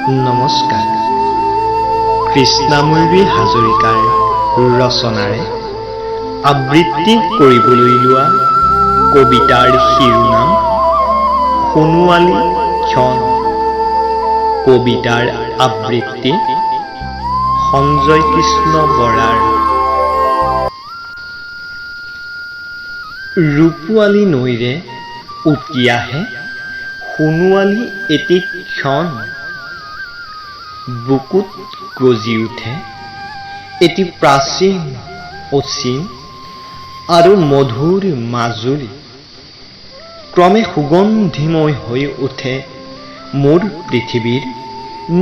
নমস্কাৰ। কৃষ্ণাময়ুৰী হাজৰিকাৰ ৰচনাৰে আবৃত্তি কৰিবলৈ লোৱা কবিতাৰ শিৰোনাম সোণোৱালী ক্ষণ। কবিতাৰ আবৃত্তি সঞ্জয় কৃষ্ণ বৰাৰ। ৰূপোৱালী নৈৰে উটি আহে সোণোৱালী এটি ক্ষণ, বুকুত গজি উঠে এটি প্ৰাচীন অচিন আৰু মধুৰ মাজুলী। ক্ৰমে সুগন্ধিময় হৈ উঠে মোৰ পৃথিৱীৰ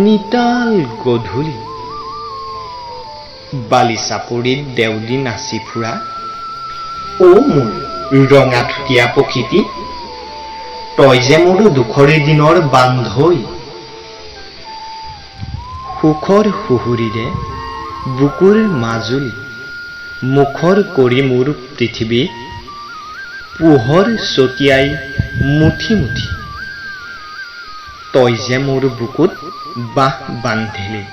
নিতাল গধূলি। বালিচাপৰিত দেউদি নাচি ফুৰা অ' মোৰ ৰঙাঠুটীয়া পখীটি, তই যে মোৰ দুখৰ দিনৰ বান্ধৈ। সুখৰ সুহুৰিৰে বুকুৰ মাজুলী মুখৰ কৰি মোৰ পৃথিৱীত পোহৰ ছটিয়াই মুঠি মুঠি তই যে মোৰ বুকুত বাহ বান্ধিলি।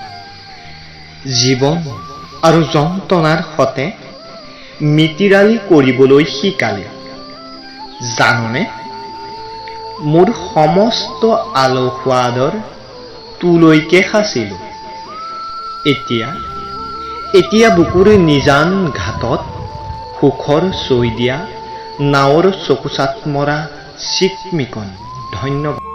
জীৱন আৰু যন্ত্ৰণাৰ সতে মিতিৰালি কৰিবলৈ শিকালি। জাননে, মোৰ সমস্ত আলসুৱা তোলৈকে সাঁচিলোঁ। এতিয়া এতিয়া বুকুৰ নিজান ঘাটত সুখৰ চৈ দিয়া নাৱৰ চকুচাত মৰা চিকমিকন। ধন্যবাদ।